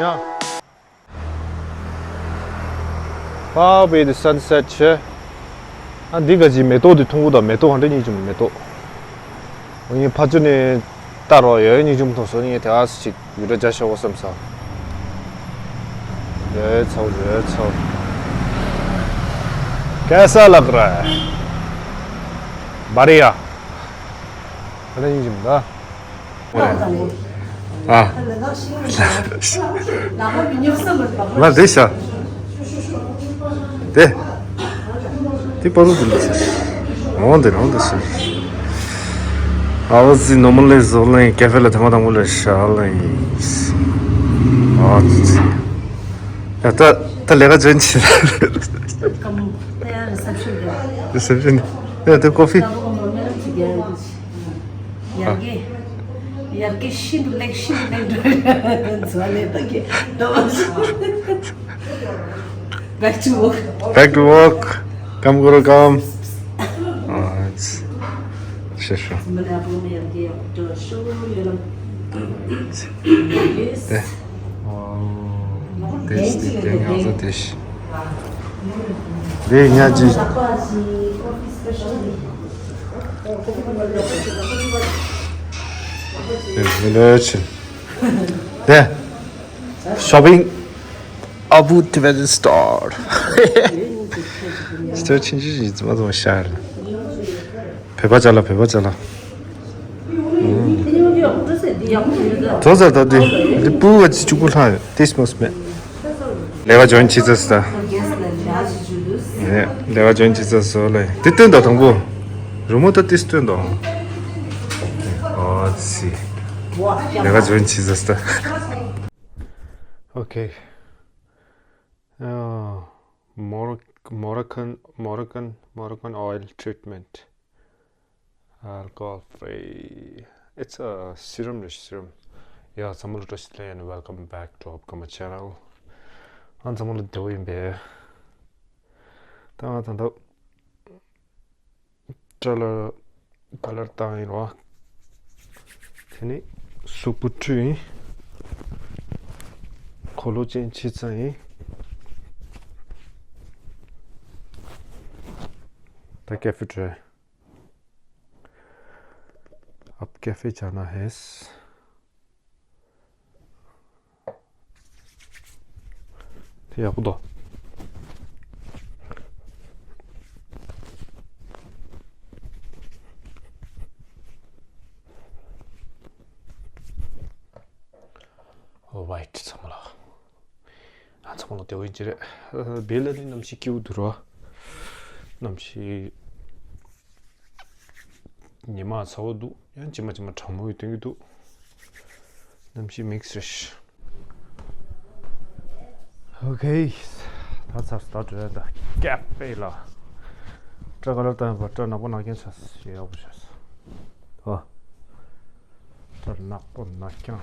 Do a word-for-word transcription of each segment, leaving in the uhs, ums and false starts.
ཡ། How about the sunset བྱས། ཨ་འདི་ག་ཅིག་མེ་ཏོག་འདི་མཐོང་གི་འདུག་མེ་ཏོག་ག་འདྲ་སྙིང་རྗེ་མོ་མེ་ཏོག་ངས་ཕར་ཚུར་ནས་ལྟ་རོགས་ཡོད་སྙིང་རྗེ་མོ་མཐོང་སོང་། ངས་དེ་ག་ས་ཅིག་བི་ཌི་ཡོ་རྒྱག་ཤོག་བསམ་སོང་། ཡོད་ཚོ་ཡོད་ཚོ། कैसा लग रहा है? बढ़िया। ག་འདྲ་སྙིང་རྗེ་མོ་འདུག་ཨ། ལ་དེ་ཤ། དེ། དེ་པ་རུ་དུ་འདུག་འོང་དེ་འོང་དེ་ཤ། ཨ་བ་ཟི་ནོ་མ་ལེ་ཟོ་ལེ་ཀེ་ཧྥེ་ལ་ཐེངས་མ་དང་པོ་ལ་ཤ་ལེ། ཨ་ཙི། ཡ་ད་ད་ལས་ཀ་འཇོན་ཆི། ད་ཡང་རི་སེབ་ཤན་དེ། རི་སེབ་ཤན། ཡ་དེ་ཀོ་ཕི། ཡར་གི་ཡར་གི་ཤིན་ཏུ་ལེགས་ཤིན་ཏུ་ལེགས་འགྲོ་ཟ་ལེ་ད་གི་ད་བ་སུ། Back to work. Back to work. Come, Guru, come. ཨ་ཤེས་ཤོ། དེ། དེ་ཞིག་དེ་ངག་ཚ་དེ་ཞིག་དེ་ཉག་ཅིག་དེ་མི་འདྲ་ཆེ། དེ། Shopping Abu Tibetan Store. སྟོར་ཆུང་ཆུང་ཞིག་ཙམ་ཙམ་ཤར། བོད་པ་ཅ་ལག་བོད་པ་ཅ་ལག་ཐོ་ས་ད་དེ་འདི་སྤུ་བ་ཅི་གཅིག་པུ་ལྷག་ཡོད་དེ་སྨོས་མེད། ལས་ཀ་འཇོན་ཆི་ཙེ་ས། ལས་ཀ་འཇོན་ཆི་ཙེ་སོ་ལེ་དེ་སྟོན་དང་དང་པོ། རི་མོ་ད་དེ་སྟོན་དང་། ཨ་ཙི། ལས་ཀ་འཇོན་ཆི་ཙེ་ས། Okay. Uh, Moroc- Moroccan, Moroccan, Moroccan oil treatment. Alcohol free. It's a serum, serum. Yeah, ཚང་མ་ལ་བཀྲ་ཤིས་བདེ་ལེགས། Welcome back to Upcoming Channel. ཨ་ཚང་མ་ལ་བདེ་པོ་ཡིན་པས། ད་ང་ད་ལྟ་སྐྲ་ལ་ཀ་ལར་བཏང་ཡིན་རོ། དེ་ནི་གཟུགས་པོ་བཀྲུས་ཡིན། འཁོར་ལོ་ཅན་ཆི་ཙང་ཡིན། ད་ཀེ་ཧྥེ་བྲོས། अब कैफे जाना है। དེ་ཡག་པོ་འདུག Alright, ཚང་མ་ལ། ཨ་ཚང་མ་ལ་བདེ་པོ་ཡིན་གྱི་རེད། བེལ་ལ་ནི་གནམ་གཤིས་སྐྱིད་པོ་འདུག་ར། གནམ་གཤིས། ཉི་མ་ཚ་པོ་འདུག་ཡང་ཇི་མ་ཇི་མ་གྲང་མོ་ཡི་སྟོན་གྱི་འདུག་གནམ་གཤིས་མིག་སི་རེད། Okay. ད་ཚར་སོང་། ད་འགྲོ་ཡ། ད་ཀེ་ཧྥེ་ལ། སྐྲ་ཀ་ལར་བཏང་ཡོད་པ། སྐྲ་ནག་པོ་ནག་རྐྱང་ཆགས་སོང་། ཡག་པོ་ཆགས་སོང་། ཨོ། སྐྲ་ནག་པོ་ནག་རྐྱང་།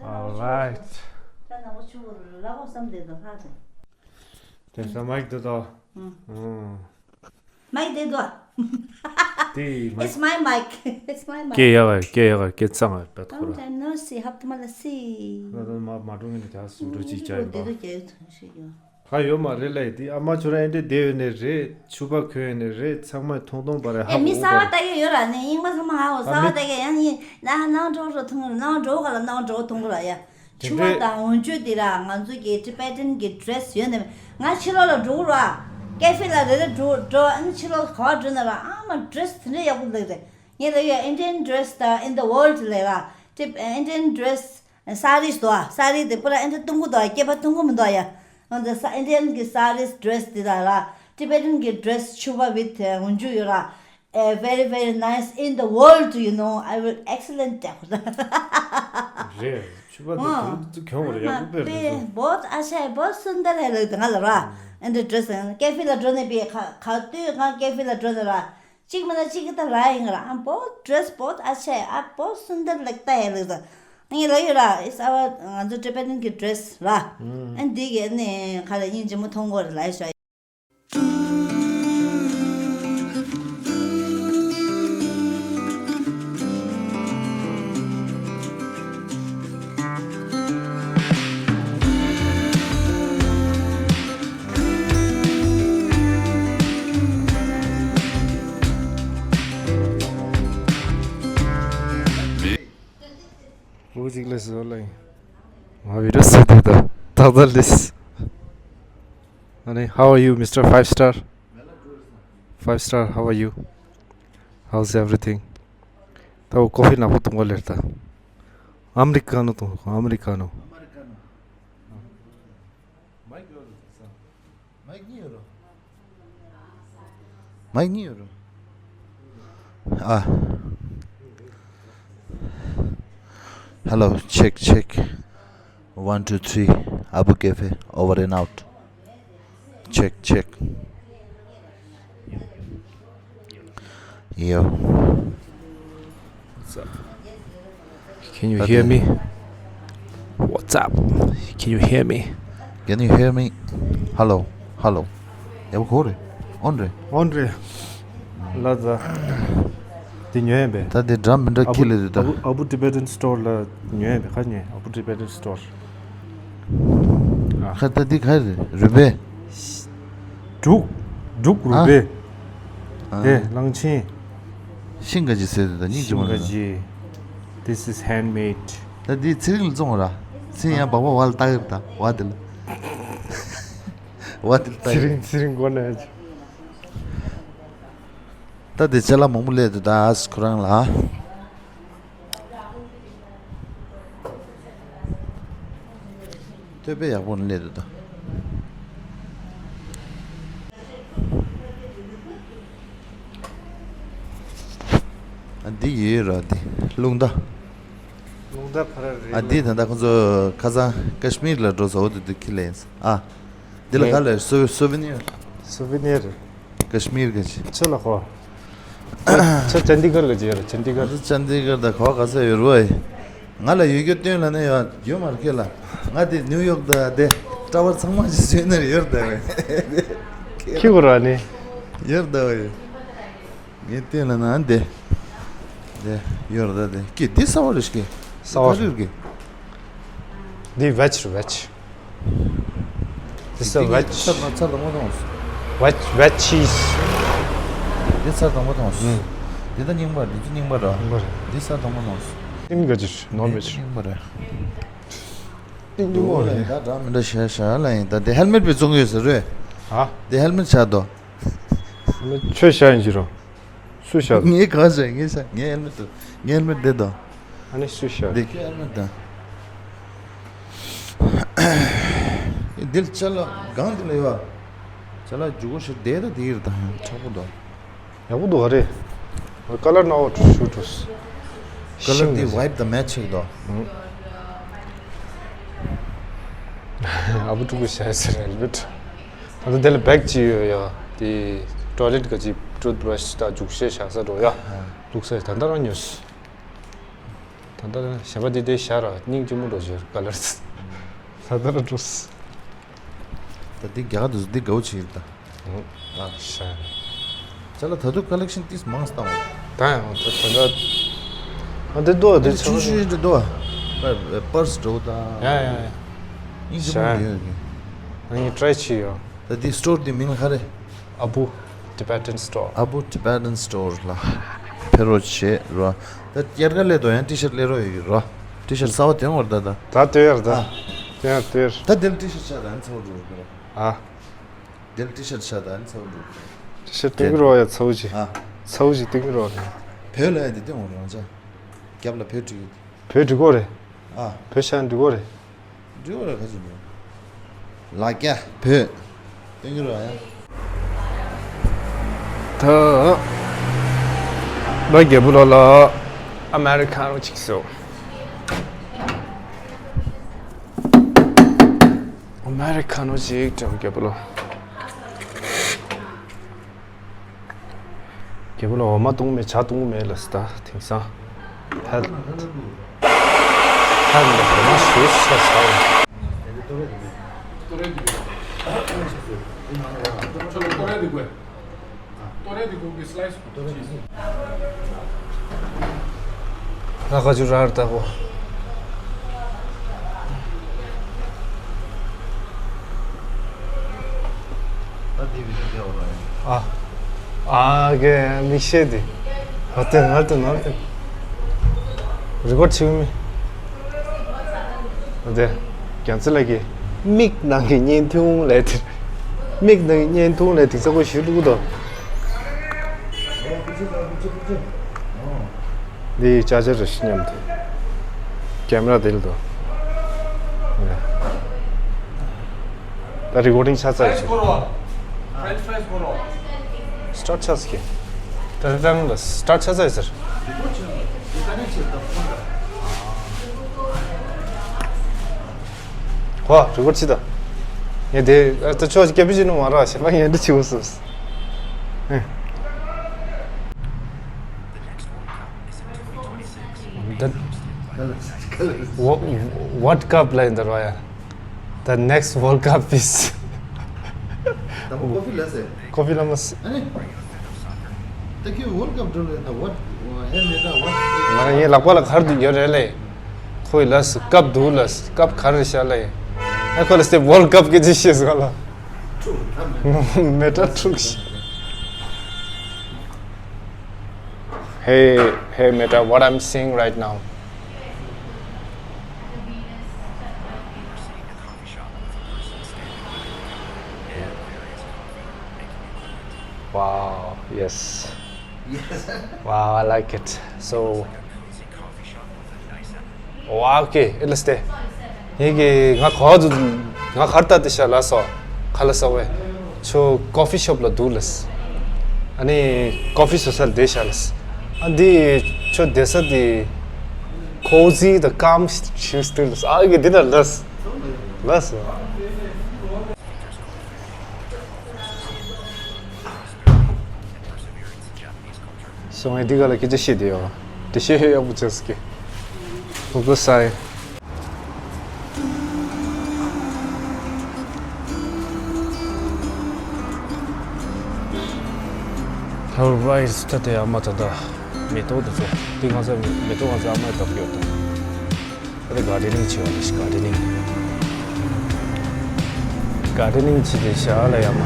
Alright. སྐྲ་ནག་པོ་ཆུ་བོ་ལ་ལ་བོ་བསམ་བསྡད་འདུག་ཧ་ཅང་། དེང་སང་མའིག་དེ་དང་། ཨང་། མའིག་དེ་དང་། དེ་མའིག It's my mic. It's my mic. སྐད་ཡག་ག་སྐད་ཡག་ག་སྐད་གཙང་བ་བད་ཁོ་ར། Long time no see. ཧབ་ཏུ་མ་ལ་སི། ང་ད་མ་མ་འགྲོ་ངེས་ནས་ད་སུ་འགྲོ་ཅིག་བྱ་ཡོད་དོ། དེ་དུ་རྒྱ་ཡོད་ཐོན་ཤིག་ཡོད། ཧ་ཡོད་མ་རེད་ལ་ཡི་དེ་ཨ་མ་ཁྱོད་རང་ཨེ་འདྲས་བསྡད་ཡོད་ནས་རེད། ཕྱུ་པ་གོན་ཡོད་ནས་རེད། ཚང་མས་མཐོང་མཐོང་པ་རེད། ཧ་ཨེ་མི་གོ་གསར་པ་ལྟ་གི་ཡོད་ར་ནས་རྙིང་མ་ཚང་མ་ཧ་གོ། གསར་པ་ལྟ་གི་ཡང་ཡིན་ན་ནང་འགྲོ་རོ་མཐོང་རོ་ནང་འགྲོ་ག་ལ་ནང་འགྲོ་མཐོང་གི་ར་ཡ། ཕྱུ་པ་དང་འོན་ཆོས་དེ་ར་ང་ཚོ་གི་Tibetan་གི་dress་ཡོད་ནས་ང་ཕྱི་ལོགས་ལ་འགྲོ་གི་ར། ཀེ་ཧྥེ་ལ་རེ་རེ་འགྲོ་འགྲོ་ཨ་ནི་ཕྱི་ལོགས་ག་བ་འགྲོ་ན་ར་ཨ་མ་dress་དེ་འདྲ་ཡག་པོ་འདུག་རེད། ངས་ལབ་ཡོད། Indian dress་དང་in the world་ལས་ར་Tib- Indian dress། སཱ་རིས་དོ། ཨ་སཱ་རི་དེ་པུ་ར་ཨེ་འདྲ་གཏོང་གི་འདུག་སྐྱེས་པ་གཏོང་གི་མི་འདུག་ཡ། འོན་ཏེ་ས་Indian་གི་སཱ་རིས་dress་དེ་དག་ལ་Tibetan་གི་dress་ཕྱུ་པ་with འོན་ཆོས་ཡོད་ར། A very very nice in the world, you know, I will excellent. རེད། ཕྱུ་པ་དེ་ཨང་། དུ་དུ་གྱོང་བར་ཡག་པོ་དཔེ་རེད་འདུག बहुत अच्छा है, बहुत सुंदर है ལབ་དེ་ང་ལ་ར། ཨེ་འདྲ་dress་ཀེ་ཧྥེ་ལ་འགྲོ་ནས་པའི་ཁ་ཁ་ལྟོས་ང་ཀེ་ཧྥེ་ལ་འགྲོ་ནས་ར། གཅིག་མིན་ན་གཅིག་གི་ད་ར་ཡིན་ར། ཨ་बहुत dress बहुत अच्छा है, आप बहुत सुंदर लगता है ལབ་ད། ངས་ལབ་ཡོད་ར། It's our ང་ཚོ་Tibetan་གི་dress་ར། ཨ་འདི་གི་ནི་ཁ་ལ་སྙིང་རྗེ་མོ་མཐོང་གོ་རེད་ལབ་ཤག་ལག་རྩལ་ལིས། ཨ་ནི། How are you, Mister Five Star? Five Star, how are you? How's everything? ད་འོ་ཀོ་ཕི་ནག་པོ་འཐུང་ག་ལེར་ད། ཨ་མི་རི་ཀ་ནོ་འཐུང་། ཨ་མི་རི་ཀ་ནོ། མའིག་གཉིས་ཡོད་རོ། མའིག་གཉིས་ཡོད་རོ། ཨ། Hello, check, check. One, two, three. Abu Cafe, over and out. Check, check. Yo. What's up? Can you hear me? What's up? Can you hear me? Can you hear me? Hello, hello. ཡག་པོ་གོ་རེད། ཨོན་རེད། ཨོན་རེད། ལ་ཛ། དེ་ཉོས་ཡིན་པས། ད་དེ་འདྲ་མི་འདྲ་ཨ་བུ་ཁྱི་ལ་རེད་ད། ཨ་བུ་ཨ་བུ་Tibetan Store ལ་ཉོས་ཡིན་པས། ག་ཉོས། ཨ་བུ་Tibetan Store། ཨ། ཁ་ད་འདི་ག་རེད། རུས་སྦལ། འབྲུག་འབྲུག་རུས་སྦལ། ཨ། དེ་གླང་ཆེན། ཤིང་ག་ཅི་ཟེར་དེ་ད་སྙིང་རྗེ་མོ་རེད་ད། ཤིང་ག་ཅི། This is handmade. ད་འདི་ཚེ་རིང་ལ་བཙོང་ར། ཚེ་ཡང་བག་བག་བ་ལ་བཏགས་ཡོད་ད། བ་དེ་ལ། བ་དེ་ལ་བཏགས་ཚེ་ཡོད། རིང་ཚེ་རིང་མགོ་ན་ཡ། ད་དེ་ཅ་ལག་མང་པོ་སླེབས་འདུག་ད། ཨ་ཁོ་རང་ལ། ཐོད་པ་ཡག་པོ་སླེབས་འདུག་ད། ཨ་འདི་ཡོད་ར་འདི། རླུང་རྟ། རླུང་རྟ་ཕ་ར་རེད། ཨ་འདི་ད་ལྟ་ཁོ་ཚོ་ཁ་སང་ཀ་ཤི་མིར་ལ་འགྲོ་ས་འོ་དེ་དུ་ཁྱི་ལེན། ཨ། འདི་ལ་ག་ལ་སུ་སུ་ཝི་ནིར། སུ་ཝི་ནིར། ཀ་ཤི་མིར་ག་ཅི། ཁྱོད་ལ་གོ། ཁྱོད་ཅན་ཌི་གར་ག་ཅི་ཡོད་རེད། ཅན་ཌི་གར། ཅན་ཌི་གར་ད་གོ་ག་ས་ཡོད་རོ། ང་ལ་ཡོད་རྒྱུ་སྟོན་ལ་ནི་ཡོད་ཡོད་མ་རེད་ཁྱེད་ལ། ང་དེ་ནིའུ་ཡོག་ད་དེ་ཀྲ་བར་ཚང་མ་ཅི་སུ་ཝི་ནིར་ཡོད་ད་བས། ཁྱི་གོ་ར་ནི། ཡོད་ད་བས། ངས་བལྟས་ལ་ན་འདི། འདི་ཡོད་རེད་ད་འདི། ཀྱེ་འདི་གསར་པ་རེད་ཤག་གི། གསར་པ་རེད་ཀྱེ། འདི་ཝེཇ་རེད་ཝེཇ། This is a ཚར་དང་པོ་མཐོང་སོང་། Wedge, wedge cheese. འདི་ཚར་དང་པོ་མཐོང་སོང་། ཨུམ། འདི་ད་རྙིང་པ་རེད། འདི་ཚོ་རྙིང་པ་རེད། རྙིང་པ་རེད། འདི་ཚར་དང་པོ་མཐོང་སོང་། ཏིང་ག་ཅིག་ནོར་མེད་ཅིག་རྙིང་པ་རེད། ཏིང་ཏིང་པོ་རེད། ད་འདྲ་མི་འདྲ་བྱས་བཞག་ལ་ཡིན། ད་འདི་ཧེལ་མེད་པའི་བཙོང་གི་ཡོད་ཟེར་རེད། ཧ། འདི་ཧེལ་མེད་ཆགས་འདུག་ཁྱོད་ཤ་ཡིན་གྱི་རོ། སུ་ཤ། ངས་གང་ཤ། ངས་ཤ། ངས་ཧེལ་མེད་དུ། ངས་ཧེལ་མེད་བསྡད་དོ། ཨ་ནི་སུ་ཤ། འདི་ཁྱོད་ཧེལ་མེད་དང་། འདིར་ཅ་ལག་སྒང་འདི་ལ་ཡོད། ཅ་ལག་རྒྱུ་གོ་ཤི་བསྡད་ད་འདི་ཡིར་དང་ཡང་ཆག་པོ་དོ། ཡག་པོ་འདུག་ག་རེ། ཀ་ལར་ནའོ་ཤུ་ཏུས། ཀ་ལར་འདི་ཝའིབ་དང་མེ་ཆི་ཆགས་དོ། ཨ་བུ་ཕྲུ་གུ་ཤ་ཟེར་ཧེལ་མེད། ད་ལྟ་དེ་ལ་བེག་ཅིག་ཡོད་ཡ། དེ་ཊོའི་ལེཊ་ག་ཅིག་ཊུ་ཐི་བྷ་ར་ཤི་དང་རྒྱུག་ཤེས་བཞག་ས་འགྲོ་ཡ། ལུག་ས་ད་ལྟ་རང་ཉོས། ད་ལྟ་གཞན་པ་དེ་དེ་བཞག་ར་སྙིང་རྗེ་མོ་འགྲོ་བྱེད་ཀ་ལར། ད་ལྟ་ར་འགྲོ། ད་འདི་རྒྱ་གར་དུ་འདི་དགའ་བོ་བྱེད་ད། ཨ་ཤ། ཅ་ལག་ད་དུང་ཀ་ལེག་ཤན་ཏིས་མང་སྟངས། ད་ཡང་ད་ད་ད། ཨ་འདི་ཏོ་འདི་ཆུ་ཆུ་འདི་ཏོ། པར་སི་འགྲོ་ད། ཡ་ཡ་ཡ། སྙིང་རྗེ་མོ་ཡོད་གི། ཨ་ནི་ཊི་རའི་བྱེད་ཡོད། ད་འདི་སི་ཊོར་འདི་མིང་ལ་ག་རེ། ཨ་བུ་Tibetan Store། ཨ་བུ་Tibetan Store ལ་ཕེབས་རོགས་བྱེད་རོགས། ད་སྐྱེར་ཀ་སླེབས་དོ་ཡང་ཊི་ཤར་སླེབས་རོགས་ཡོད་ཀྱི་རོ། ཊི་ཤར་གསར་པ་དེ་ངོར་ད་ད། ད་དེ་ཡར་ད། ཨ། དེ་ཡར་དེ་ཡར། ད་དེ་ལ་ཊི་ཤར་ཆགས་ད་ཡང་ཚ་བོ་འགྲོ་གི་རོ། ཨ། དེ་ལ་ཊི་ཤར་ཆགས་ད་ཡང་ཚ་བོ་འགྲོ་གི་རོ། ཊི་ཤར་སྟོན་གི་རོ་ཡ་ཚ་བོ་ཅིག་ཨ། ཚ་བོ་ཅིག་སྟོན་གི་རོ་ནི། བོད་ལ་ཡ་དེ་སྟོན་འོང་རང་ཅག་རྒྱབ་ལ་བོད་བྲིས་ཡོད། བོད་འབྲི་གོ་རེད། ཨ། བོད་ཤ་འབྲི་གོ་རེད། འབྲི་གོ་རེད་ག་ཅི་འབྲི། ལ་རྒྱ་བོད། སྟོན་གི་རོ་ཡ། ད་ང་རྒྱལ་པོ་ལོ་ལ་ཨ་མེ་རི་ཁ་ནོ་ཅིག་བཟོ། ཨ་མེ་རི་ཁ་ནོ་ཅིག་དྲངས་རྒྱལ་པོ་ལོ། རྒྱལ་པོ་ལ་འོ་མ་བཏུང་མེད་ཇ་བཏུང་མེད་ལ་སི་ད་དེང་སང་། ཧལ། ཧལ་ལ་འོ་མ་ཞུ་ཤ་ཟ་བ། ལ་ཁ་ཆུ་རར་ལྟ་གོ། ཨ། ཨ་གེ་མིག་ཤེས་དེ། ཨ་ཏེ་ང་ཏེ་ང་ཏེ། རི་ཀོར་ཆིབས་མི། ཨ་ཏེ། རྒྱ་མཚོ་ལ་གེ། མིག་ནང་གི་བརྙན་ཐུང་ལས་དེ། མིག་ནང་གི་བརྙན་ཐུང་ལས་དེ་ཚོ་གོ་ཞུ་ལུགས་དང་། འདི་ཅ་ཅར་རེད་སྙམ་དུ། ཀེམ་ར་དེ་ལ་དང་། ད་རི་ཀོར་ཌིང་ཆགས་ཚར་ཕྲེན་ཆི་ཕྲའི་སི་ཕོར་ཝར། ཕྲེན་ཆི་ཕྲའི་སི་ཕོར་ཝར། སི་ཊར་ཊི་ཆགས་ཀྱི། ད་རང་ལ་སི་ཊར་ཊི་ཆགས་ཚར་ཟེར། ཧོ། རི་ཀོར་ཌི་བྱེད་དང་། ངས་དེ་ད་ཆོག་སྐད་པི་ཅི་ནུ་མ་ར་ཞེ་པ་ངས་འདི་བྱེད་འུ་སུ། What cup line the royal? The next World Cup is. ད་མོ་ཀོ་ཕི་ལ་ཟེར། ཀོ་ཕི་ལ་མ་ཟེར། ཨ་ནི། ད་ཁྱོད་ཝོལ་ཀབ་འགྲོ་ལེ་ད་ཝ་ཧེ་མེ་ད་ཝ། ང་ངའི་ལག་པ་ལ་གར་དུ་ཡོད་རེད་ལེ། ཁོའི་ལ་ཟེར་ཀབ་འདུག་ལ་ཟེར་ཀབ་གར་རེད་ཤག་ལེ། ཨ་ཁོ་ལ་ཟེར་ཝོལ་ཀབ་གི་ཅི་ཤེས་ཟེར་ལ། མེ་ཏྲ་འཁྲུག་ཤི། Hey, hey, Meta, what I'm seeing right now. Wow, yes. Yes. Wow, I like it. So, wow, okay, let's stay. ངེད་ཀྱི་ང་ག་བ་འདུག་ང་གར་ལྟ་དེ་ཤ་ལ་སོ་ག་ལ་ས་བས། ཁྱོད་ཀོ་ཕི་ཤོབ་ལ་འདུག་ལས། ཨ་ནི་ཀོ་ཕི་བཟོ་ས་ལ་བསྡད་ཤག་ལས། ཨ་འདི་ཁྱོད་བསྡད་ས་འདི་ཁོ་ཟི་དང་ཀམ་ཞིག་འདུག་ལས། ཨ་གི་འདི་ན་ལས། ལས། སོང་ངས་འདི་ག་ལ་སྐད་ཆ་བཤད་དེ་ཡོད། དེ་བཤད་ཡག་པོ་བྱས་ཀྱི། ལོ་ཀོ་སའི། Alright, ད་དེ་ཨ་མ་ད་ལྟ་མེ་ཏོག་དེ་ཚོ་དེ་ང་ཚོ་མེ་ཏོག་ང་ཚོ་ཨ་མས་བཏབ་ཡོད་དོ། ཨ་རེ་གར་ཌེ་ནིང་བྱེད་པ་རེད། གར་ཌེ་ནིང་། གར་ཌེ་ནིང་བྱེད་དེ་ཞག་ལ་ཡ་མ།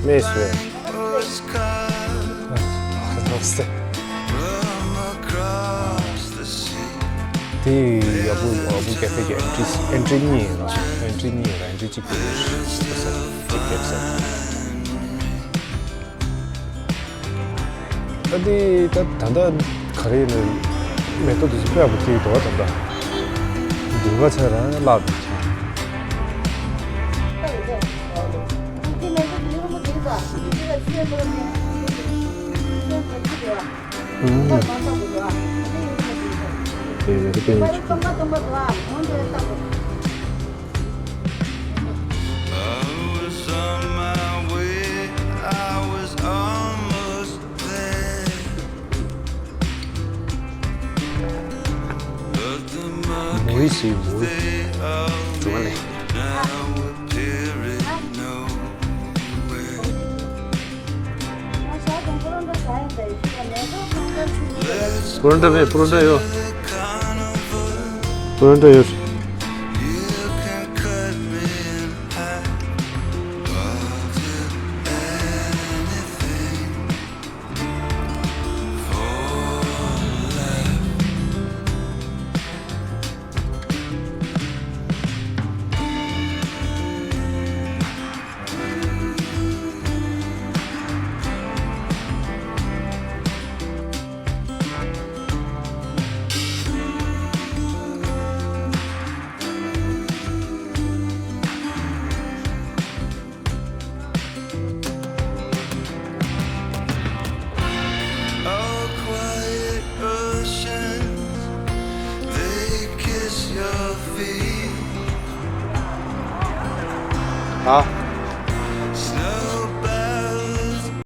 མེད་ཟེར། དེ་ཡག་པོ་ཡག་པོ་ཀེ་ཧྥེ་གི་ཨེན་ཊི་རི་ཨེན་ཊི་རི་གཉིས་ཡིན་ར། ཨེན་ཊི་རི་གཉིས་ཡིན་ར། ཨེན་ཊི་རི་གཅིག་པུ་རེད། གཅིག་པུ་ཟེར་གཅིག་བརྒྱབ་ཟེར། ད་དེ་ད་ད་ལྟ་ག་རེ་ནས་མེ་ཏོག་དེ་ཚོ་དཔེ་ཡག་པོ་སྐྱེ་གི་འདུག་བ། ད་ལྟ་མདུན་ཁ་ཚད་རང་བརླག་འདུག་ཁྱེད། ཨུམ། དེ་ཡོད་དེ་དཔེ་ཡིན་ཆོག I was on my way, I was almost there. But the མོ་ཡི་སི་མོ་ཡི་ཀྲུ་ལེ། Now appearing nowhere. Pronto, ve, pronto yo. Pronto yo. Oh, quiet oceans, they kiss your feet. ཨ།